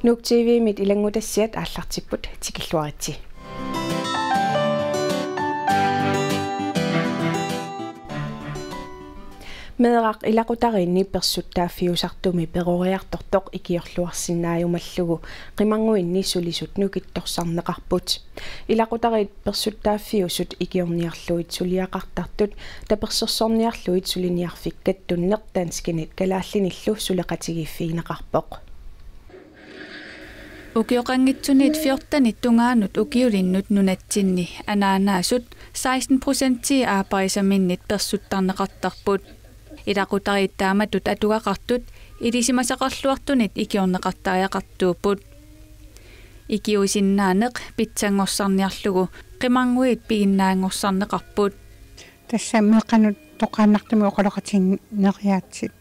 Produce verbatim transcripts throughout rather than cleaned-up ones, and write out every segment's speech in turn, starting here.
Nuuk T V-mit ilanngutassiat aallartipput, tikilluaritsi. Meeraq ilaqutariinni persuttaaffiusartumi peroriartortoq ikiorluarsinnaajumallugu qimannguinni sulisut nukittorsarneqarput. Ilaqutariit persuttaaffiusut ikiorniarlugit suliaqartartut tapersersorniarlugit suliniarfik Kattunneq danskinit kalaallinillu suleqatigiiffigineqarpoq. Ukioqanngitsuniit fjortenit tungaanut ukiulinnut nunatsinni anaanaasut seksten procentii aapparisaminnit persuttarneqartarput. Ilaqutariit taamatut atugaqartut ilisimasaqarluartunit ikiorneqartariaqartuupput. Ikiuisinnaaneq pitsanngorsarniarlugu qimannguit piginnaanngorsarneqarput. Tassa meeqqanut toqqaannartumik oqaloqatigiinneriaatsit.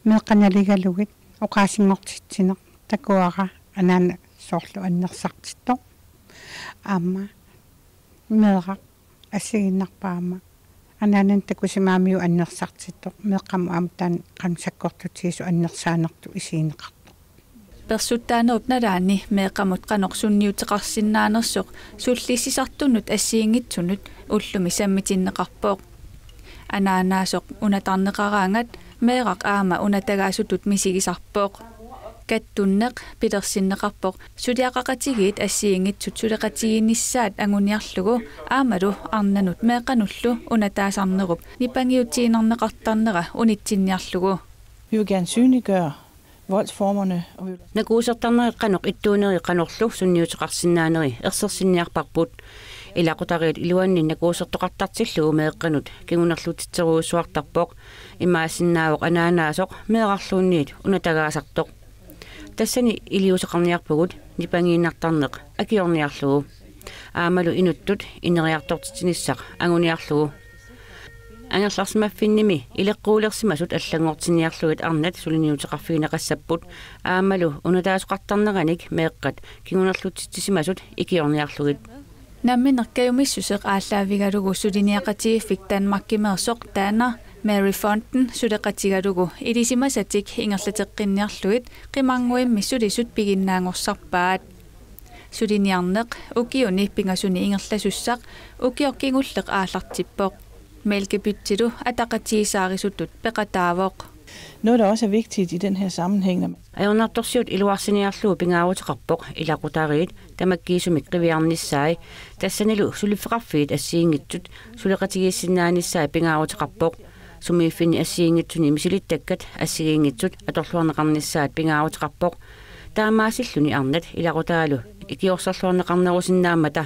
Meeqqat naligalugit oqaasinngortitsineq takuara anaana soorlu annersartittoq. Aamma meeraq assigiinnarpaama anaanani takusimaarmiuk annersartittoq, meeqqamut aamma taanna qanoq sakkortutigisoq annersaanertut isigineqartoq. Persuttaanerup nalaani meeqqamut qanoq sunniuteqarsinnaanersoq sullissisartunut assigiinngitsunut ullumi sammitinneqarpoq. Anaanaasoq unatarneqaraangat meeraq aamma unatagaasutut misigisarpoq. Kattunneq pilersinneqarpoq suliaqaqatigiit assigiinngitsut suleqatigiinnissaat anguniarlugu aammalu arnanut meeqqanullu unataasarnerup nipangiutiinnarneqartarnera unitsinniarlugu. Vi vil gerne synliggøre voldsformerne, og vi vil Nakuusertarnerit qanoq ittuuneri qanorlu sunniuteqarsinnaaneri ersersinniarparput. Ilaqutariit iluanni nakuusertoqartartillugu meeqqanut kingunerlutitserujussuartarpoq. Imaassinnaavoq anaanaasoq meerarluunniit unatagaasartoq. Tassani iliuuseqarniarpugut nipangiinnartarneq akiorniarlugu. Aammalu inuttut ineriartortitsinissaq anguniarlugu. Angerlarsimaffinnimi ileqquulersimasut allanngortinniarlugit arnat suliniuteqarfigineqassapput aammalu unataasoqartarneranik meeqqat kingunerlutitsisimasut ikiorniarlugit. Nammineq kajumissuseq aallaavigalugu suliniaqatigiiffik Danmarkimeersoq taanna Mary Fonden suleqatigalugu ilisimasatik ingerlateqqinniarlugit qimannguimmi sulisut piginnaanngorsarpaat. Suliniarneq ukiuni pingasuni ingerlasussaq ukioq kingulleq aallartippoq. Mælkebyttilu ataqatigiissaarisutut peqataavoq. Noget, der også er vigtigt i den her sammenhæng, når man Ajornartorsiut iluarsiniarlugu pingaaruteqarpoq ilaqutariit tamakkiisumik qiviarnissaat, tassanilu suliffeqarfiit assigiinngitsut suleqatigiissinnaanissaat pingaaruteqarpoq. Sumiiffinni assigiinngitsuni misilittakkat assigiinngitsut atorluarneqarnissaat pingaaruteqarpoq. Taamaasilluni arnat ilaqutaalu ikiorserluarneqarnerusinnaammata.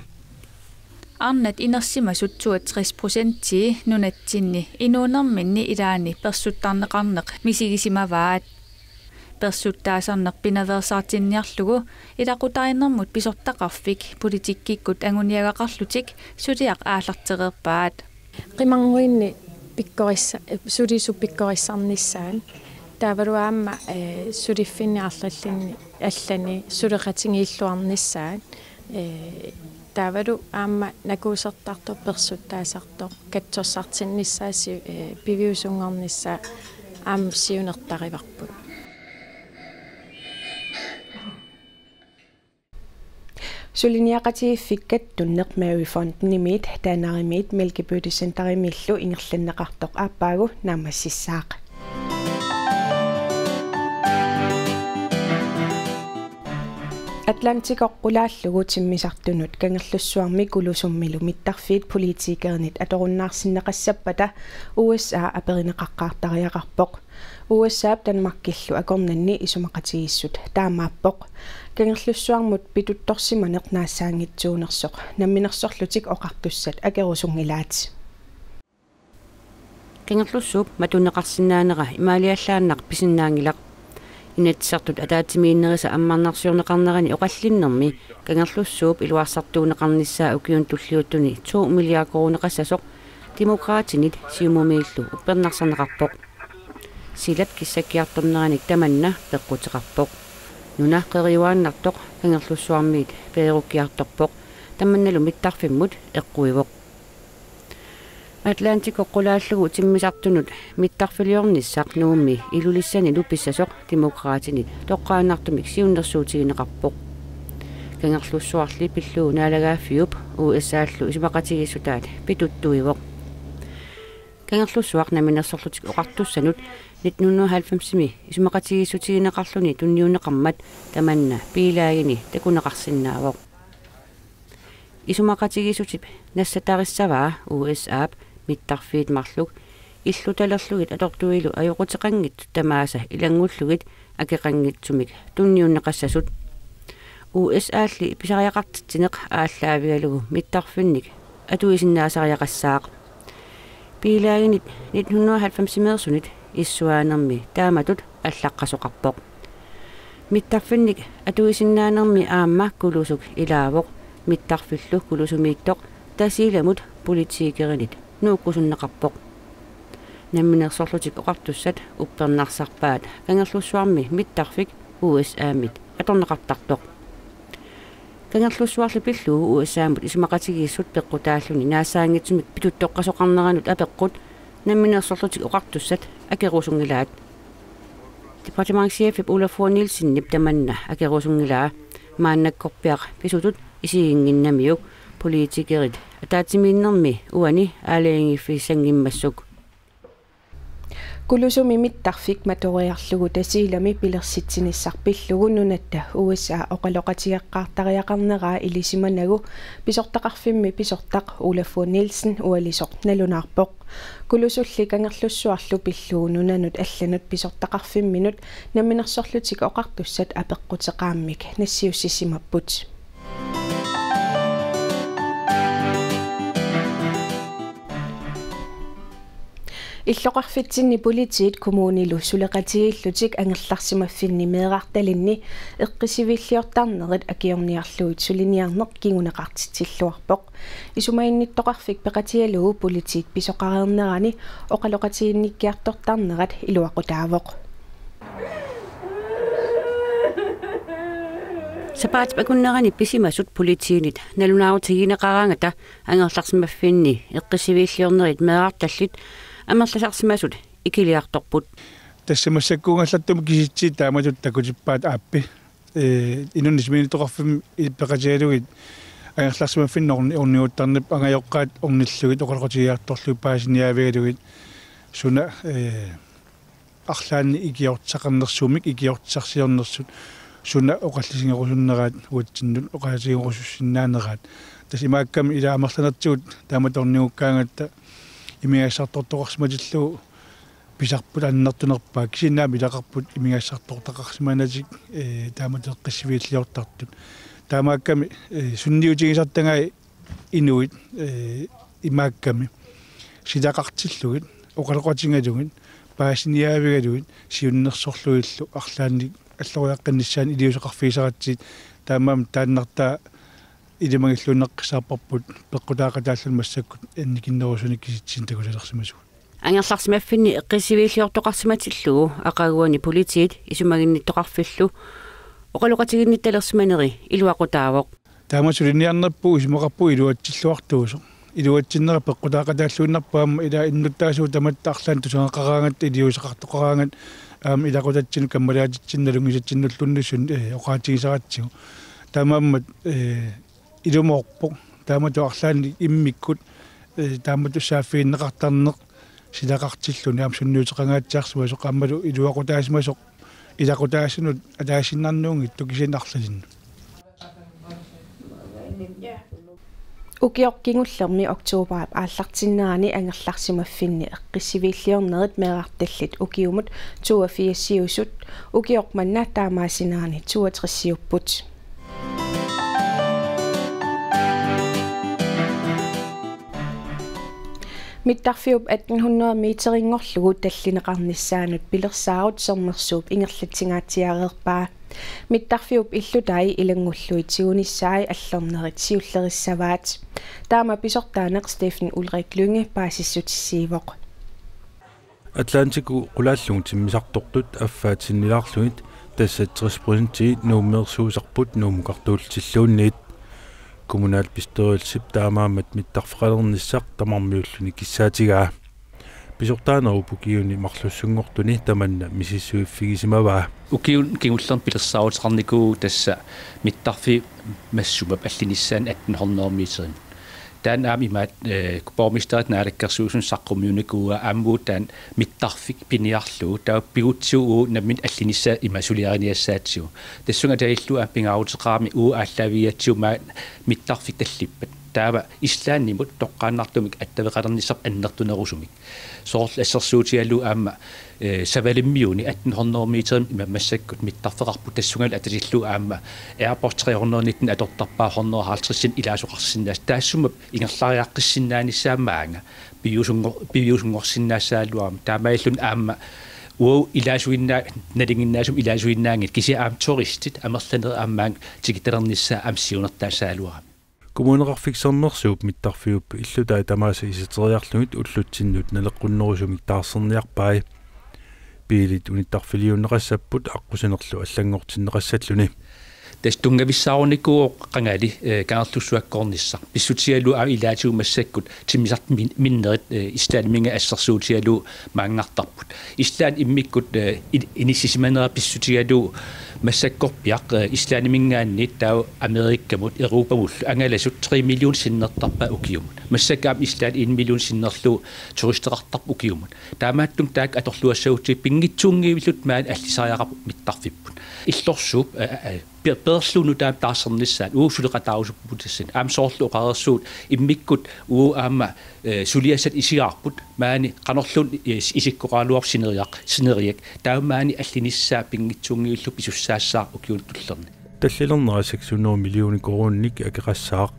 Arnat inersimasut toogtres procentii nunatsinni inuunerminni ilaanni persuttarneqarneq misigisimavaat. Persuttaasarneq pinaveersaartinniarlugu ilaqutariinnermut pisortaqarfik politikkikkut anguniagaqarlutik suliaq aallartereerpaat. Qimannguinni pikkorissa-, sulisut pikkorissarnissaat. Taavalu aamma, eh, suliffinni arlallinni allani suleqatigiilluarnissaat. Eh, taavalu aamma nakuusertartoq, persuttaasartoq, katsorsartinnissaa si-, eh, piviusunngornissaa aamma siunertarivarput. Suliniaqatigiiffik Kattunneq Mary Fondenimiit, Danarimiit, Mælkebyttecenterimiillu ingerlanneqartoq aappaagu naammassissaaq. Atlantikoq qulaallugu timmisartunut Kangerlussuarmi Kulusummilu mittarfiit politikerinit atorunnaarsinneqassappata U S A aperineqaqqaartariaqarpoq. U S A-p Danmarkillu akornanni isumaqatigiissut taamaappoq. Kangerlussuarmut pituttorsimaneq naassaanngitsuunersoq namminersorlutik oqartussat akerusunngilaat. Kangerlussuup matunneqarsinnaanera imaaliallaannaq pisinnaanngilaq. Inatsisartut ataatsimiinnerisa ammarnarsiorneqarnerani oqallinnermi Kangerlussuup iluarsartuunneqarnissaa ukiuni tulliuttuni to milliard koruuneqassasoq Demokraatinit Siumumiillu uppernarsarneqarpoq. Silap kissakkiartorneranik tamanna peqquteqarpoq. Nuna qeriuaannartoq Kangerlussuarmiit peerukkiartorpoq. Tamannalu mittarfimmut eqquivoq. Atlantikkut qulaallugu timmisartunut mittarfiliornissaq Nuummi Ilulissanilu pissasoq Demokraatinit toqqaannartumik siunnersuutigineqarpoq. Kangerlussuarli pillugu naalagaaffiup U S A-llu isumaqatigiissutaat pituttuivoq. Kangerlussuaq Namminersorlutik Oqartussanut nitten hundrede og halvfemsimi isumaqatigiissutigineqarluni tunniunneqarmat tamanna biilagini takuneqarsinnaavoq. Isumaqatigiissutip nassatarissavaa U S A-p mittarfiit marluk illutalerlugit atortuilu ajoquteqanngitsut tamaasa ilanngullugit akeqanngitsumik tunniunneqassasut. U S A-lli pisariaqartitsineq aallaavigalugu mittarfinnik atuisinnaasariaqassaaq. Biilaginit nitten hundrede og halvfemsimeersunit issuaanermi taamatut allaqqasoqarpoq. Mittarfinnik atuisinnaanermi aamma Kulusuk ilaavoq, mittarfillu Kulusumiittoq Tasiilamut politikerinit nuukkusunneqarpoq. Namminersorlutik Oqartussat uppernarsarpaat Kangerlussuarmi mittarfik U S A-mit atorneqartartoq. Kangerlussuarli pillugu U S A-mut isumaqatigiissut peqqutaalluni naassaanngitsumik pituttoqqasoqarneranut apeqqut Namminersorlutik Oqartussat akerusunngilaat. Departementschefip Ole Fogh Nielsenip tamanna akerusunngilaa, maannakkorpiaq pisutut isiginnginnamiuk, politikerit ataatsimiinnermi uani aalajangiiffissanngimmassuk. Kulusumi mittarfik matoriarlugu Tasiilami pilersitsinissaq pillugu nunatta U S A oqaloqatigeqqaartariaqarneraa ilisimanagu pisortaqarfimmi pisortaq Ole Fogh Nielsen ualisoq nalunaarpoq. Kulusulli Kangerlussuarlu pillugu nunanut allanut pisortaqarfimminut Namminersorlutik Oqartussat apeqquteqaammik nassiussisimapput. Illoqarfitsinni politiit kommunilu suleqatigiillutik angerlarsimaffinni meerartalinni eqqissiviilliortarnerit akiorniarlugit suliniarneq kinguneqartitsilluarpoq. Isumaginnittoqarfik peqatigalugu politiit pisoqareernerani oqaloqatiginnikkiartortarnerat iluaqutaavoq. Sapaatip akunnerani pisimasut politiinit nalunaarutigineqaraangata angerlarsimaffinni eqqissiviilliornerit meerartallit amerlasarsimasut ikiliartorput. Tassa massakkuugallartumik kisitsisit taamatut takutippaat aappi. Ee, inunnit isumagittoqarfimmi peqatigalugit angerlarsimaffinni orni-, orniguttarneq angajoqqaat ornillugit oqaloqatigiartorlugit paasiniaavigalugit suna, ee, arlaannik ikiortissaqarnersuummik ikiortissarsiornersut suna oqallisigerusunneraat uatsinnut oqallisigerusussinnaaneraat. Tassa imaakkami ila amerlanertigut taamatut ornigukkaangatta imigassartortoqarsimatillugu pisarput annertunerpaaq kisianni aamma ilaqarput imigassartortaqarsimanatik, ee, taamatut eqqissiviilliortartut. Taamaakkami, ee, sunniutigisartagai inuit, ee, imaakkami silaqartillugit, oqaloqatigalugit, paasiniaavigalugit, siunnersorlugillu arlaannik alloriaqqinnissaannik iliuuseqarfigisaratsigit, taamaammat taannartaa ilimagilluinnaqqissaarparput peqqutaaqataalluni massakkut annikinnerusunik kisitsisinnik takusalersimasugut. Angerlarsimaffinni eqqissiviilliortoqarsimatillugu aqaguani politiit isumaginnittoqarfillu oqaloqatiginnittalersimaneri iluaqutaavoq. Taama suliniarnerput isumaqarpunga iluatsilluartuusoq. Iluatsinnera peqqutaaqataalluinnarpoq aamma ila innuttaasugut tamatta arlaannik tusagaqaraangatta iliuuseqartoqaraangat aamma ilaqutatsinnut kammalaatitsinnut nalunngisatsinnulluunniit sun, ee, oqaatigisaratsigu. Taamaammat, ee, ilumoorpoq. Taamatut arlaannik immikkut, ee, taamatut saaffiginneqartarneq silaqartilluni aamma sunniuteqangaatsiarsimasoq aammalu iluaqutaasimasoq ilaqutaasunut ataasiinnarnuunngitsoq kisianni arlalinnut. Ukioq kingullermi oktobarip aallartinnerani angerlarsimaffinni eqqissiviilliornerit meerartallit ukiumut toogfirsiusut, ukioq manna taamaasinerani toogtresiupput. Mittarfiup atten hundrede meterinngorlugu tallineqarnissaanut pilersaarut Sermersuup ingerlatsinngaatsiareerpaa. Mittarfiup illutai ilanngullugit tigunissaat allernerit siullerissavaat. Taama pisortaaneq Steffen Ulrik Lynge paasissutissiivoq. Atlantikkut qulaallugu timmisartortut affaat sinnilaarlugit tassa tres procentii Nuummeersuusarput Nuummukartuullutilluunniit. Kommunalbestyrelsip taamaammat mittarfeqalernissaq tamarmiulluni kissaatigaa. Pisortaanerup ukiuni marlussunngortuni tamanna misissuiffigisimavaa. Ukiuni kingullerni pilersaaruteqarnikuuvoq tassa mittarfiup massuma allinissaani atten hundrede meterimut. Taanna aamma imaattoq, eh, borgmesterip naalakkersuisunut saqqummiunikuuaa aamma taanna mittarfik piniarlugu. Taava pigutsigit uagut nammineq allinissaa ima suliariniassagatsigu. Tassunga atatillugu aamma pingaaruteqarami uagut aallaavigatsigu maani mittarfik tallippat. Taava Islandimut toqqaannartumik attaveqalernissarput annertunerusumik. Soorlu assersuutigalugu aamma, eh, Savalimmiuni atten hundrede meterimik ima massakkut mittarfeqarpoq, tassungalu atatillugu aamma Airbus tre hundrede nitten atortarpaa hundrede halvtredsinik ilaasoqarsinnaasoq. Taassuma ingerlariaqqissinnaanissaa maanga piviusunngor-, piviusunngorsinnaassagaluarami. Taamaalilluni aamma uagut ilaasuinnaa-, nalinginnaasumik ilaasuinnaanngitsut kisianni aamma turistit amerlanerit aamma maanga tikitalernissaat aamma siunertaassagaluarami. Kommuneqarfik Sermersuup mittarfiup illutai tamaasa isiteriarlugit ullutsinnut naleqqunnerusumik taarserniarpai. Biilit unittarfiliunneqassapput aqqusinerlu allanngortinneqassalluni. Tassa tunngavissaarunikuuvoq qangali, eh, Kangerlussuakkoornissaq. Pissutigalugu aamma ilaatigut massakkut timmisartut min-, minnerit, eh, Islandiminngaanniit assersuutigalugu maanngartarput. Island immikkut, eh, in-, inissisimanera pissutigalugu massakkorpiaq, eh, Islandiminngaanniit taava Amerikkamut, Europamullu angalasut tre million sinnertarpaat ukiumut. Massakkut aamma Island en million sinnerlugu turisteqartarpoq ukiumut. Taamaattumik taakku atorluassagutsigit pinngitsuunngivillutik maani allisariaqarput mittarfipput. Illorsuup, eh, eh, pe-, peerlugu nutaamik taarsernissaat uagut suleqataarusupput tassani. Aamma soorlu oqareersugut immikkut uagut aamma, eh, suliassat isigaarput maani qanorluunniit, eh, isikkoqaraluarpoq sineriak, sineriak. Taava maani allinissaa pinngitsuunngivillugu pisussaassaaq ukiuni tullerni. Tallilernera seks hundrede millioner koruuninik akeqassaaq.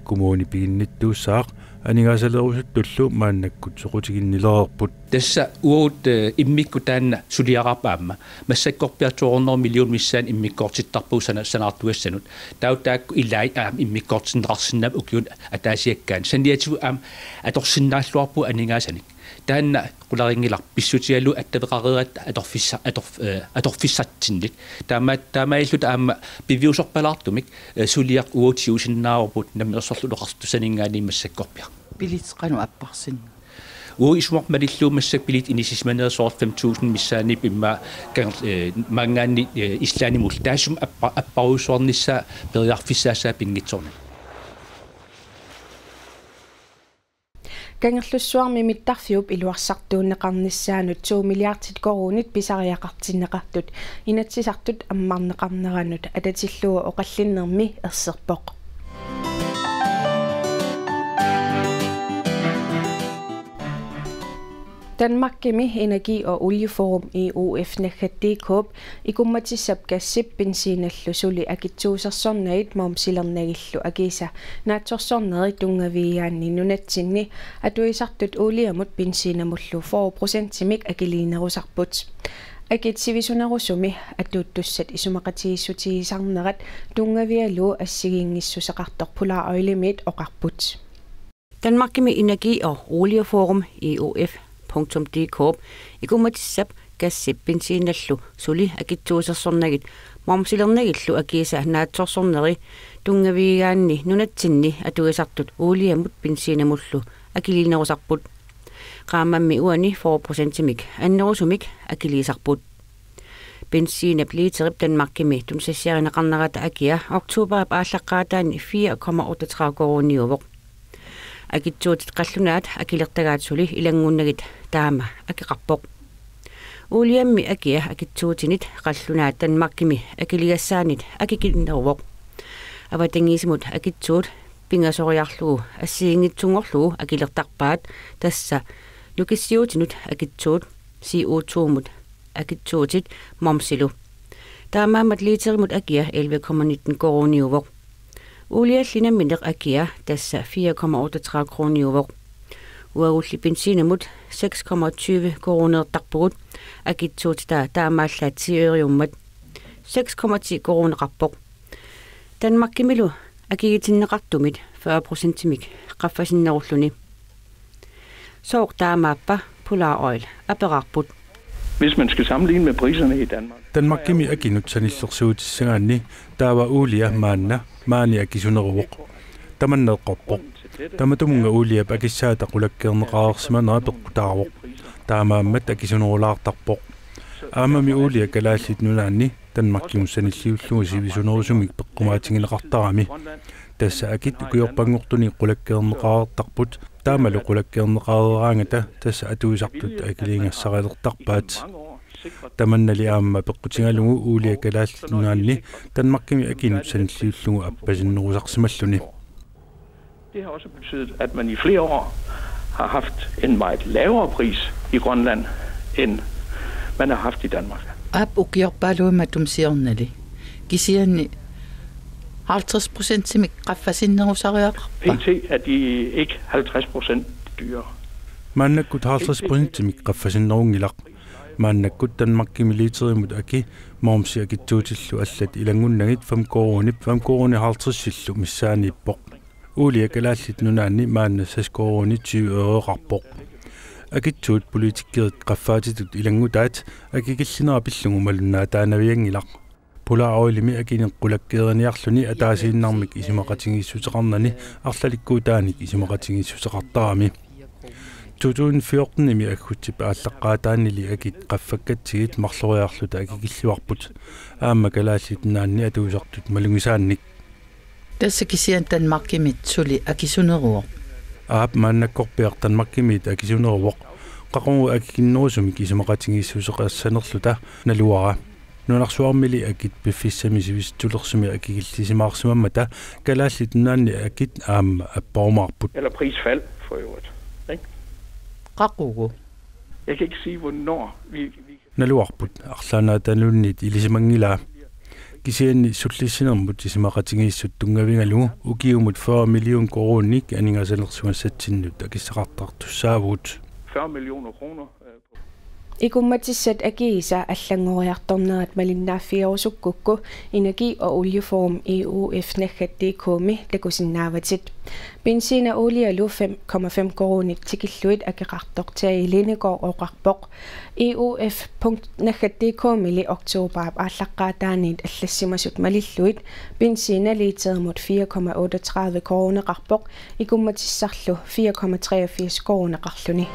Kommuni piginnittuussaaq, aningaasaleerusuttullu maannakkut soqutiginnilereerput. Tassa uagut, eh, immikkut taanna suliaraarput aamma. Massakkorpiaq to hundrede million missaani immikkoortittarpugut sana-, sanaartugassanut. Taava taakku ilaat aamma immikkoortinneqarsinnaammat ukiuni ataasiakkaani. Saniatigut aamma atorsinnaalluarpugut aningaasanik. Taanna qularinngilarput pissutigalugu attaveqareeratta atorfissa-, atorf-, eh, atorfissatsinnik. Taama-, taamaalilluta aamma piviusorpalaartumik, eh, suliaq uagut tigusinnaavarput Namminersorlutik Oqartussaninngaanniit massakkorpiaq. Billit qanoq apparsinnaaviuk? Uagut isumaqarpunga malillugu massakkut billit inissisimanerat soorlu fem tusind missaaniippoq immaqa Kanger-, eh, maanngaanniit, eh, Islandimullu. Taassuma appa-, apparujussuarnissaa periarfissaassaaq pinngitsoornani. Kangerlussuarmi mittarfiup iluarsartuunneqarnissaanut to milliardit koruunit pisariaqartinneqartut Inatsisartut ammarneqarneranut atatillugu oqallinnermi erserpoq. Danmarkimi Energi- og Olieforum, E O F, naggat D K-p ikummatissap gassip benzinallu suli akitsuusersornagit momsilernagillu akiisa naatsorsorneri tunngavigigaanni nunatsinni atuisartut uuliamut benzinamullu fyrre procentimik akiliinerusarput. Akit sivisunerusumi atuuttussat isumaqatigiissutigisarnerat tunngavigalugu assigiinngissuseqartoq Polaroilimiit oqarput. Danmarkimi Energi- og Olieforum, E O F punktum D K-p ikummatissap gassip benzinallu suli akitsuusersornagit momsilernagillu akiisa naatsorsorneri tunngavigigaanni nunatsinni atuisartut uuliamut benzinamullu akiliinerusarput. Qaammammi uani fyrre procentimik annerusumik akiliisarput. Benzinap literip Danmarkimi tunisassiarineqarnerata akia oktoberip aallaqqaataani fire komma otteogtredive koruuniuvoq. Akitsuutit qallunaat akilertagaat suli ilanngunnagit taama akeqarpoq. Uuliammi akia akitsuutinit qallunaat Danmarkimi akiligassaannit akikinneruvoq. Avatangiisimut akitsuut pingasoriarlugu assigiinngitsunngorlugu akilertarpaat, tassa nukissiuutinut akitsuut, C O to-mut akitsuutit momsilu. Taamaammat literimut akia elleve komma nitten koruuniuvoq. Uulialli nammineq akia tassa fire komma otteogtredive koruuniuvoq. Uagulli benzinamut seks komma tyve koruuneertarpugut, akitsuutitaa taamaallaat ti øriummat seks komma ti koruuneqarpoq. Danmarkimilu akigitinneqartumit fyrre procentimik qaffasinnerulluni. Sooq taamaappa, Polaroil aperaarput. Hvis man skal sammenligne med priserne i Danmark. Danmarkimi akinut sanillersuutissagaanni taava uulia maanna maani akisuneruvoq. Tamanna eqqorpoq. Tamatumunnga Uliap akissaata qulakkeerneqareersimanera peqqutaavoq. Taamaammat akisunerulaartarpoq. Aammami Ulia Kalaallit Nunaanni Danmarkimut sanilliullugu sivisunerusumik peqqumaatigineqartarami. Tassa akit ukiorpanngortunik qulakkeerneqareertarput, taamalu qulakkeerneqareeraangata tassa atuisartut akiliigassarilertarpaat. Tamannali aamma peqqutigalugu Ulia Kalaallit Nunaanni Danmarkimi akinut sanilliullugu appasinnerusarsimalluni. Det har også betydet, at man i flere år har haft en meget lavere pris i Grønland, end man har haft i Danmark. Aap, ukiorpaaluit matumik siornali. Kisianni halvtreds procentimik qaffasinnerusariaqarpa? P T er de ikke halvtreds procent dyrere. Maannakkut halvtreds procentimik qaffasinnerunngilaq. Maannakkut Danmarkimi literimut aki momsi akitsuutillu allat ilanngunnagit fem koruunip fem koruunit halvtredsillu missaaniippoq. Ulia Kalaallit Nunaanni maanna seks koruunit tyve øreqarpoq. Akitsuut politikkerit qaffaatitut ilanngutaat akikillinera pillugu malunnaataanavianngilaq. Polaroilimi akinik qulakkeeriniarluni ataasiinnarmik isumaqatigiissuteqarnani arlalikkuutaanik isumaqatigiissuteqartarami. To tusind fjortenimi aggusti aallaqqaataanili akit qaffakkatsigit marloriarluta akikillivarput. Aamma Kalaallit Nunaanni atuisartut malugisaannik. Tassa kisianni Danmarkimit suli akisuneruvoq. Aap, maannakkorpiaq Danmarkimiit akisuneruvoq. Qaqugu akikinnerusumik isumaqatigiissuteqassanerluta naluara. Nunarsuarmili akit piffissami sivisitsulersumi akikillisimaarsimammata Kalaallit Nunaanni akit aamma apparumaarput. Eller prisfald for øvrigt. Ikke? Qaqugu? Jeg kan ikke sige, hvornår vi, vi Naluarput, arlaannaataluunniit ilisimanngilaa. Kisianni sullissinermut isumaqatigiissut tunngavigalugu ukiumut fyrre million koruuninik aningaasanersugassatsinnut akissaqartartussaavugut. Fyrre millioner kroner. Ikummatissat akiisa allanngoriartornerat malinnaaffigerusukkukku Energi- og Olieforum E O F naggat D K-mi takusinnaavatit. Benzin og olielu fem komma fem koruunit tikilluit akeqartortai Lindegaard oqarpoq. E O F punkt naggat D K-mili oktobarip aallaqqaataaniit allassimasut malillugit benzina literimut fire komma otteogtredive koruuneqarpoq, ikummatissarlu fire komma treogfirs koruuneqarluni.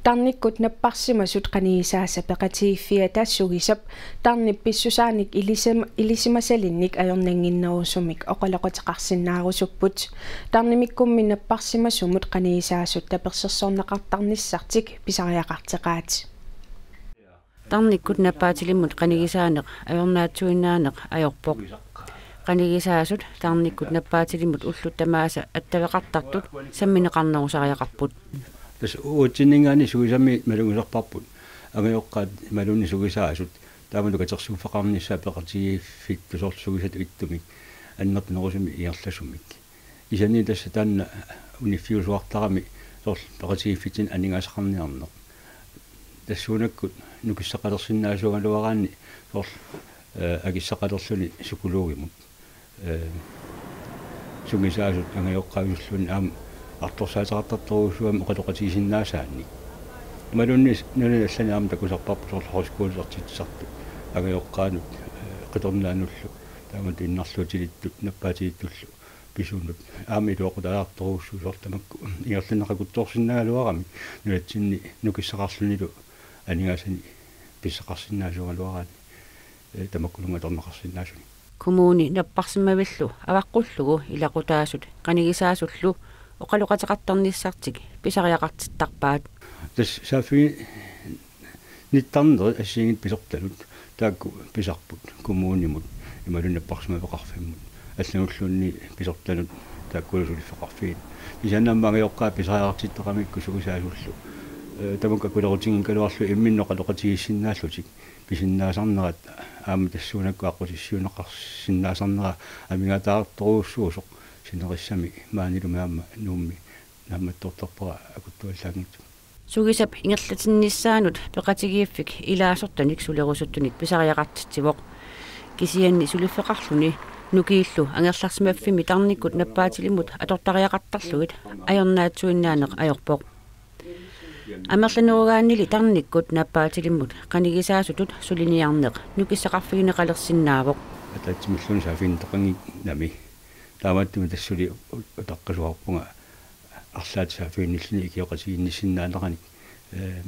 Tarnikkut napparsimasut qanigisaasa peqatigiiffiata Sugisap tarnip pissusaanik ilisima-, ilisimasalinnik ajornannginnerusumik oqaloqateqarsinnaarusupput. Tarnimikkummi napparsimasumut qanigisaasut tapersersorneqartarnissartik pisariaqarteqaat. Tarnikkut nappaatilimmut qanigisaaneq ajornaatsuinnaaneq ajorpoq. Qanigisaasut tarnikkut nappaatilimmut ullut tamaasa attaveqartartut sammineqarnerusariaqarput. Tassa uatsinninngaanniit Sugisami malugisarparput. Angajoqqaat imaluunniit sugisaasut. Taamatut katersuuffeqarnissaa peqatigiiffittut soorlu sugisatut ittumik. Annertunerusumik ingerlasumik. Kisianni tassa taanna uniffiusuartarami soorlu peqatigiiffitsinni aningaasaqarniarneq. Tassuunakkut nukissaqalersinnaasuugaluaraanni soorlu, eh, akissaqalerluni psykologimut. Eh, sugisaasut angajoqqaavisulluni aamma artorsaateqartartorujussuugami oqaloqatigisinnaasaannik. Imaluunniit nunani allani aamma takusarparput soorlu højskolertitsisartut angajoqqaanut, eh, qitornaanullu taamatut innarluutilittut nappaatilittullu pisunut. Aamma iluaqutaajartorujussuuvoq soorlu tamakku ingerlanneqaruttorsinnaagaluaramik nunatsinni nukissaqarlunilu aningaasanik pissaqarsinnaasuugaluaraanni, eh, tamakkununnga atorneqarsinnaasunik. Kommuni napparsimmavillu avaqqullugu ilaqutaasut qanigusaasullu oqaloqateqartarnissartik pisariaqartittarpaat. Tassa saaffiginngittarneri assigiinngitsut pisortanut taakku pisarput kommunimut imaluunniit napparsimmaveqarfimmut allanulluunniit pisortanut taakkulu suliffeqarfiit. Kisianni aamma angajoqqaat pisariaqartittaqamikku sugisaasullu, eh, tamakku akulerutiginngikkaluarlugit imminnut oqaloqatigiissinnaallutik pisinnaasarnerat aamma tassuunakkut aqqutissiuunneqarsinnaasarnera amigaataartorujussuusoq sinerissami maanilumi aamma Nuummi naammattoortarpara akuttuallaanngitsoq. Sugisap ingerlatinnissaanut peqatigiiffik ilaasortanik sulerusuttunik pisariaqartitsivoq. Kisianni suliffeqarluni nukiillu angerlarsimaffimmi tarnikkut nappaatilimmut atortariaqartarlugit ajornaatsuinnaaneq ajorpoq. Amerlanerugaannili tarnikkut nappaatilimmut qanigisaasutut suliniarneq nukissaqarfigineqalersinnaavoq. Ataatsimilluunniit saaffigineqanngimmat. Taamaattumik tassa suli utaqqisuuarpunga arlaat saaffiginnilluni ikioqatigiinnissinnaaneranik, eh,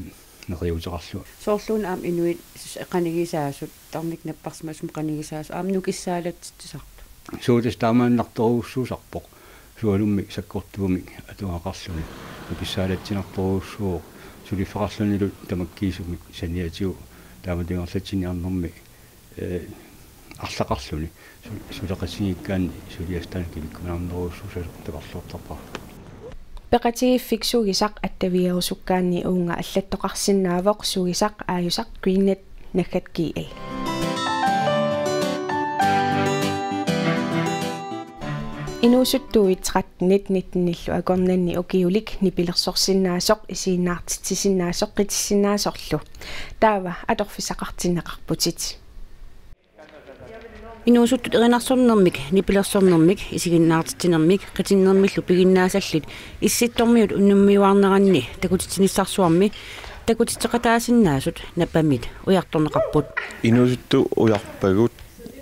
neriuuteqarlunga. Soorluuna aamma inuit s-, qanigisaasut tarnikkut napparsimasumik qanigisaasut aamma nukissaalatsitsisartut. Suu, tassa taamaannartorujussuusarpoq. Sualummik sakkortuumik atugaqarluni. Nukissaalatsinartorujussuuvoq suliffeqarlunilu tamakkiisumik saniatigut taamatuinnarlatsiniarnermi, eh, arlaqarluni. Su-, suleqatigiikkaanni suliassaq taanna kivikkumaarnerujussuusoq takorloortarpara. Peqatigiiffik Sugisaq attavigerusukkaanni uunga allattoqarsinnaavoq Sugisaq aajusaq Greennet naggat G L. Inuusuttuut tretten nitten-illu akornanni ukiulik nipilersorsinnaasoq isiginnaartitsisinnaasoq qitissinnaasorlu. Taava atorfissaqartinneqarputit. Inuusuttut erinarsornermik, nipilersornermik, isiginnaartitsinermik, qitinnermillu piginnaasallit Issittormiut unammiuaarneranni takutitsinissarsuarmi takutitseqataasinnaasut Napamit ujartorneqarput. Inuusuttut ujarpagut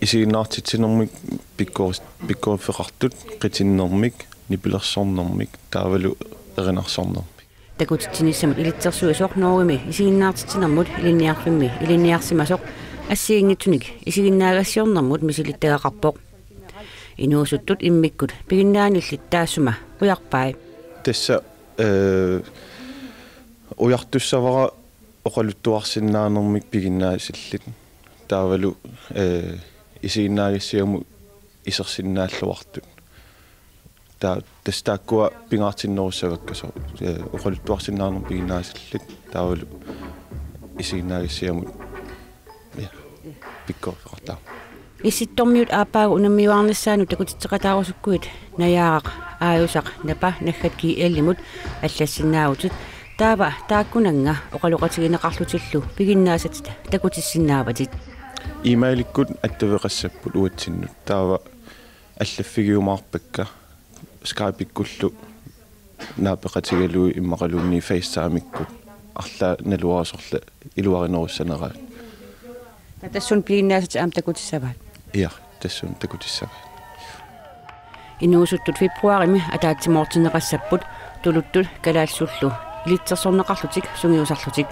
isiginnaartitsinermik pikkoris-, pikkoriffeqartut, qitinnermik, nipilersornermik, taavalu erinarsornermik. Takutitsinissamut ilitsersuisoq Norgemi isiginnaartitsinermut ilinniarfimmi ilinniarsimasoq assigiinngitsunik isiginnaagassiornermut misilittagaqarpoq. Inuusuttut immikkut piginnaanillit taassuma ujarpai. Tassa, eh, ujartussavara oqaluttuarsinnaanermik piginnaasallit. Taavalu, eh, isiginnaagassiamut isersinnaalluartut. Ta-, tassa taakkua pingaartinnerussavakka so-, eh, oqaluttuarsinnaanermik piginnaasallit. Taavalu isiginnaagassiamut. Ja. Pikkorissaartarpoq. Issittormiut aappaagu unammiuaarnissaannut takutitseqataarusukkuit Najaaraq aajusaq Napa naggat G L-imut allassinnaavutit, taava taakkunannga oqaloqatigineqarlutillu piginnaasatit takutissinnaavatit. E-mailikkut attaveqassapput uatsinnut, taava allaffigiumaarpakka Skypekkullu naapeqatigalugit immaqaluunniit FaceTimekkut arlaat naluara sorleq iluarinerussaneraat. Tassunga piginnaasatit aamma takutissavaat? Ja, tassunga takutissavaat. Inuusuttut februarimi ataatsimoortinneqassapput tuluttut kalaallisullu ilitsersorneqarlutik sungiusarlutik.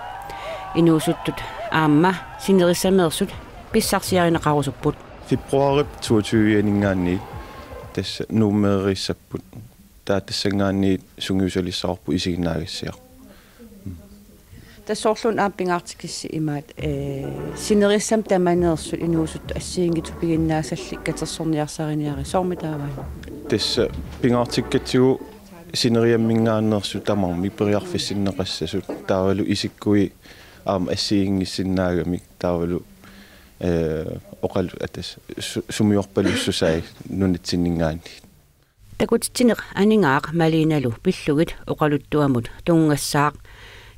Inuusuttut aamma sinerissameersut pissarsiarineqarusupput. Februarip toogtyve-aninngaanniit tassa Nuummeerissapput. Taava tassanngaanniit sungiusalissavarput isiginnaagassiaq. Tassa soorluuna aamma pingaartikkussi imaat, eh, sinerissami tamaneersut inuusuttut assigiinngitsut piginnaasallit katersorniarsariniarit, soormi taava? Tassa pingaartikkatsigu sineriamminngaanneersut tamarmik periarfissinneqassasut, taavalu isikkuit aamma assigiinngissinnaagamik, taavalu, eh, oqal-, atas, su-, sumiorpalussusaat nunatsinninngaanniit. Takutitsineq aningaaq Malinalu pillugit oqaluttuamut tunngassaaq.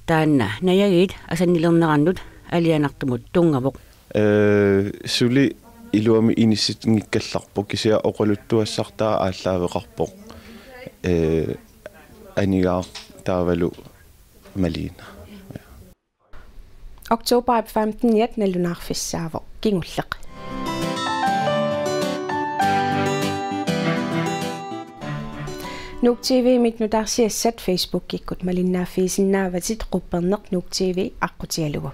Taanna najagiit asannilernerannut alianartumut tunngavoq. Eh, suli iluamik inissinngikkallarpoq, kisianni oqaluttuassartaa aallaaveqarpoq. Eh, aningaaq taavalu Malina. Oktober femten-iat nalunaarfissaavoq kingulleq. Nuuk T V-mit nutaarsiassat Facebookikkut malinnaaffigisinnaavatit qupperneq Nuuk T V aqqutigalugu.